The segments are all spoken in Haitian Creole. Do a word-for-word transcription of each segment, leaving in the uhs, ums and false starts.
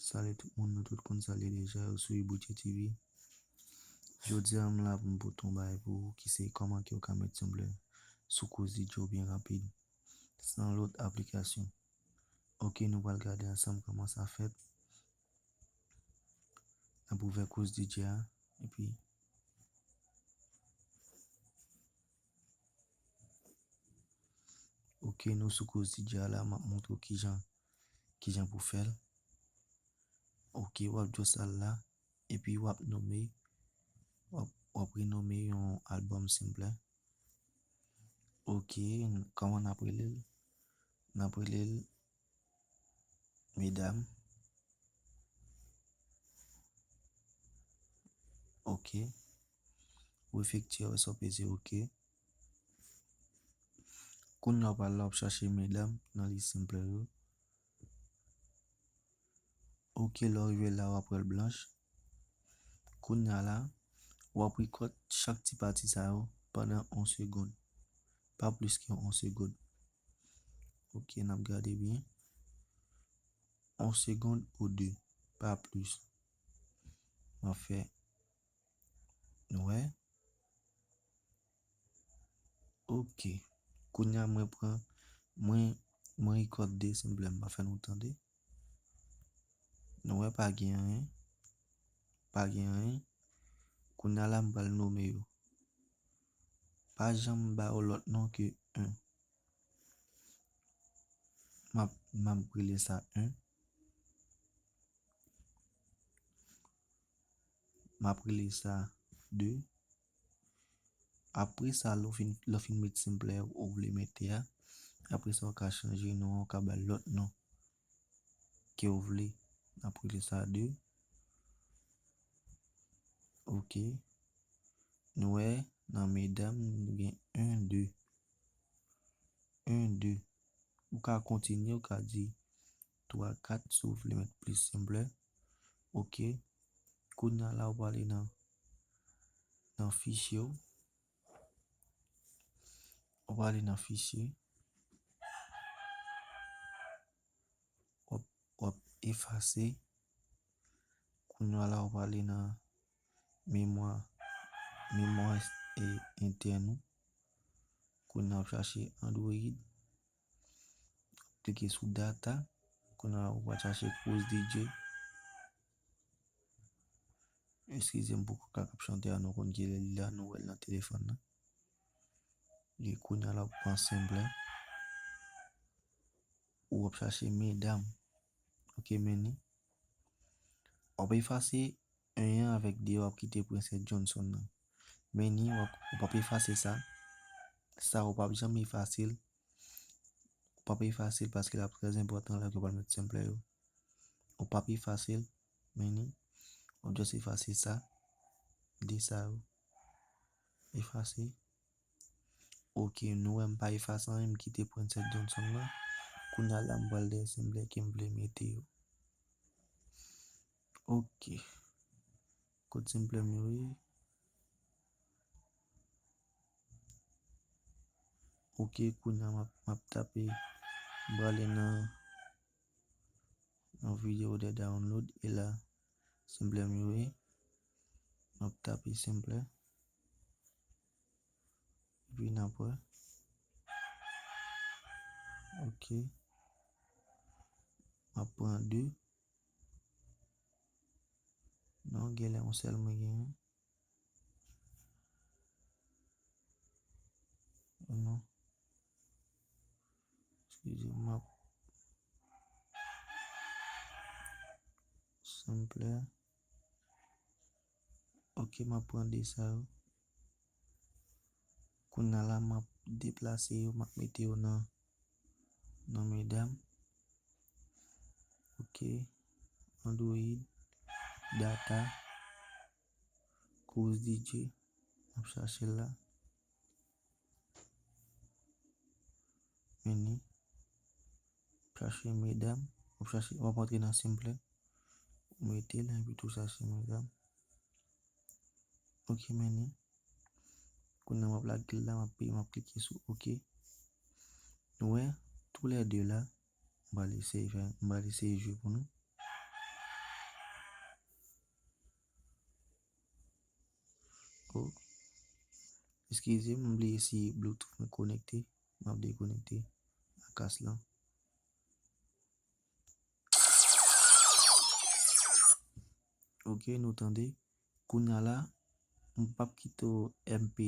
Salut tout moun, nou tout konn sa l ye deja, ou sou Ibouche T V. Jodi a, m la pou m pote yon bagay pou ou ki se kòman ke w ka met Simpler sou Cozy DJ byen rapid, san lòt aplikasyon. Ok, nou pral gade ansanm kòman sa fèt. N ap ouvè Cozy DJ a, epi Ok, nou sou Cozy DJ a la, m ap montre w kijan, kijan pou fè l. Ok, w ap just al la, epi w ap nonmen, w ap, w ap renonmen yon album Simpler. Ok, n-, kòman n ap rele l? N ap rele l Medam. Ok. Ou efektye, sa w peze ok. Kounye a w pral la, w ap chache Medam nan lis Simpler yo. Ok, lè w rive la, w ap wè l blanch. Kounye a la, w ap record chak ti pati sa yo pandan yon segonn. Pa plis ke yon segonn. Ok, n ap gade byen. Yon segonn ou de, pa plis. M ap fè, nou wè. Ok. Kounye a mwen pran, mwen, mwen record de Simpler, m pa fè nou tande. Nou wè pa gen anyen. Pa gen anyen. Kounye a la m pral nonmen yo. Pa janm ba yo lòt non ke en. M ap, m ap rele sa en. M ap rele sa de. Apre sa, lè w fin, lè w fin met Simpler ou vle mete a, apre sa, w ka chanje non an, w ka ba l lòt non ke w vle. M ap rele sa de. Ok. Nou wè, nan Medam, nou gen en, de. En, de. Ou ka kontinye, ou ka di twa, kat, si w vle met plis Simpler. Ok. Kounye a la, w prale nan, nan fichye w. W prale nan fichye. W ap, w ap efase. Kounye a la, w prale nan memwa, memwa e, entèn ou. Kounye a w ap chache Android. Klike sou data. Kounye a w ap chache Cozy DJ. Eskize m pou kaka k ap chante a, nou konn ki lè li la, nou wè l nan telefòn nan. E kounye a la w ap pran Simpler. Ou ap chache Medam. Ok, men ni. W ap efase en an avèk de, w ap kite Princess Johnson nan. Men ni, w ap, w p ap efase sa. Sa, w p ap janm efase l. W p ap efase l paske l ap trè enpòtan lè ke w pral met Simpler yo. W p ap efase l, men ni. W ap just efase sa. De sa yo. Efase. Ok, nou wè m pa efase anyen, m kite Princess Johnson nan. Kounye a la, m pral dèyè Simpler ke m vle mete yo. Ok. Kot Simpler m yo ye? Ok, kounye a m ap, m ap tape, m prale nan, nan video de download, e la, Simpler m yo ye. M ap tape Simpler. Epi n ap wè. Ok. M ap pran de. Non, genlè yon sèl mwen genyen. Non. Eskize m, m ap Simpler. Ok, m ap pran de sa yo. Kounye a la, m ap deplase yo, m ap mete yo nan, nan Medam. Ok. Android, data, Cozy DJ, m ap chache l la. Men ni. Chache Medam. W ap chache, w ap antre nan Simpler. Ou mete l, epi tou chache Medam. Ok, men ni. Kounye a m ap lage l la, m ap, m ap klike sou ok. Nou wè, toulède la, m pral eseye fè, m pral eseye jwe pou nou. Eskize m, m bliye si Bluetooth mwen konekte. M ap dekonekte a kas lan. Ok, nou tande. Kounye a la, m p ap kite w M P,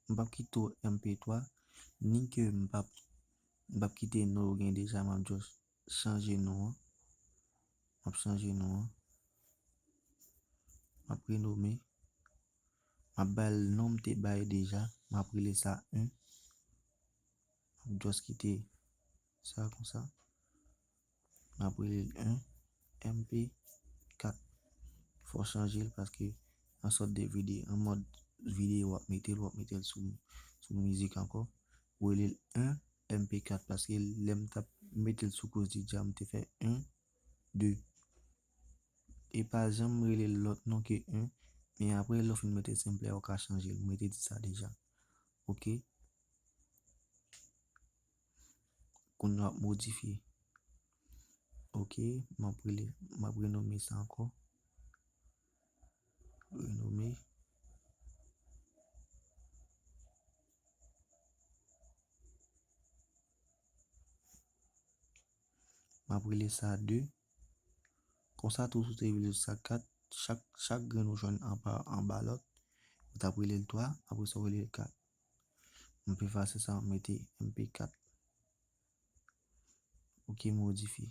m p ap kite w M P twa, ni ke m p ap, m p ap kite non w gen deja, m ap just chanje non an. M ap chanje non an. M ap renome. M ap bay l non m te bay deja. M ap rele sa en. M ap just kite sa konsa. M ap rele l en M P kat. Fò w chanje l paske an sòt de vide-, an mòd videyo w ap mete l, w ap mete l sou, sou mizik ankò. Ou rele l en M P kat paske lè m t ap mete l sou Kouz DJ a, m te fè en, de. E pa janm rele l lòt non ke en, men apre lè w fin mete senplè, ou ka chanje l. Mwen te di sa deja. Ok. Kounye a w ap modifye. Ok, m ap rele, m ap renome sa ankò. Renome. M ap rele sa de. Konsa tou, si w te vle sa kat, chak, chak grenn ou jwenn anba, anba lòt, ou t ap rele l twa, apre sa w rele l kat. M ap efase sa, m mete M P kat. Ok, modifye.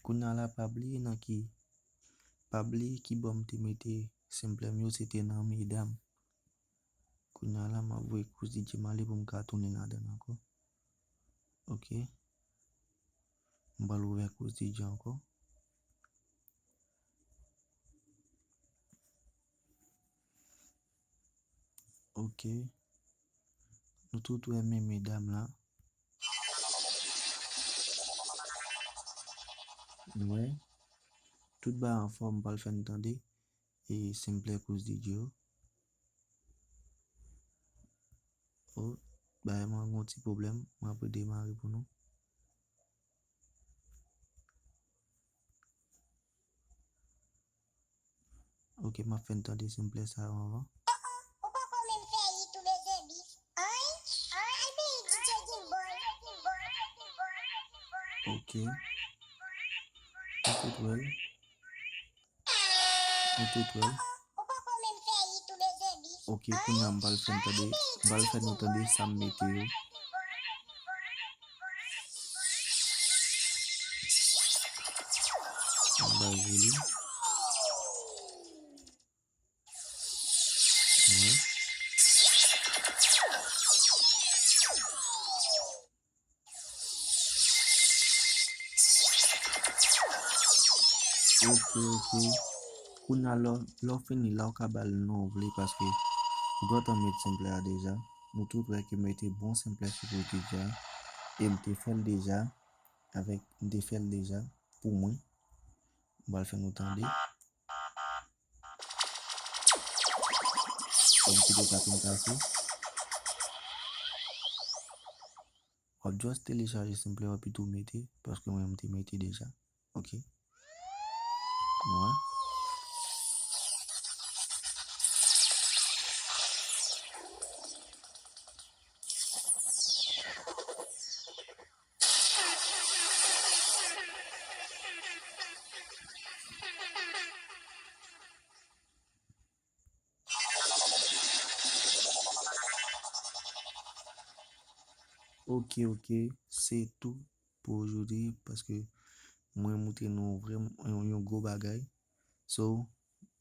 Kounye a la, pa bliye nan ki, pa bliye ki bò m te mete senplè m yo, se te nan medam. Kounye a la, m ap voye Kouz DJ m ale pou m ka tounen ladan l ankò. Ok. M pral ouvè Kouz DJ ankò. Ok. Nou tout wè men medam la. Nou wè. Tout bagay anfòm, m pral fè n tande. E senplè Kouz DJ yo. O, bagay mwen gen yon ti pwoblèm. Mwen ap redemare pou nou. Ok, m ap fè n tande senplè sa yo anvan. Ou poko menm fè hit ou bezwen beef. Ay, ay, ay, men DJ Gimbal. Ok. Ou tout wè l. Ou tout wè l. Ok, kounye a m pral fè n tande, m pral fè nou tande sa m mete yo. M bay vole. Wi. Ok, ok. Kounye a, lè, lè w fini la, ou ka ba l non w vle, paske ou gentan met senplè a deja. Nou tout wè ke m mete bon senplè sou pwodui a. E m te fè l deja. Avèk, m te fè l deja pou mwen. M pral fè nou tande. Fò m kite sa fin pase. W ap just telechaje senplè w epi tou mete, paske mwen, m te mete deja. Ok. Mwen. Ok, ok, se tou pou jodi, paske mwen moutre nou vrèman yon, yon gwo bagay. So,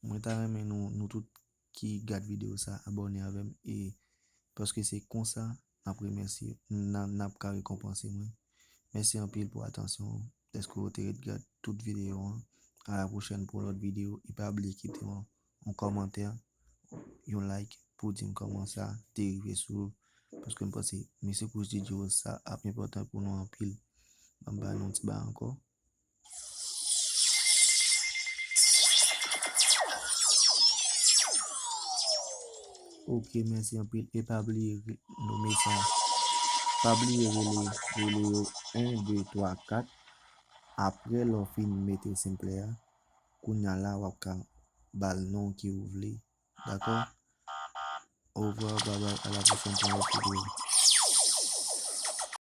mwen ta renmen nou, nou tout ki gad videyo sa, abòne avè m, e paske se konsa n ap remèsye, n a, n ap ka rekonpanse mwen. Mèsi anpil pou atansyon w, dèske w te ret gad tout videyo an. A la pwochèn pou yon lòt videyo, e pa bliye kite yon, yon kòmantè, yon like pou di m kòman sa te rive sou ou, paske m panse mesye Kouz DJ sa ap enpòtan pou nou anpil. Ban m ba nou yon ti ba ankò. Ok, mèsi anpil. E pa bliye re-, nome sa. Pa bliye rele, rele yo en, de, twa, kat. Apre lè w fin mete senplè a, kounye a la w ap ka ba l non ke w vle. Dakò? Au revoir, bye bye, à la prochaine pour une autre vidéo.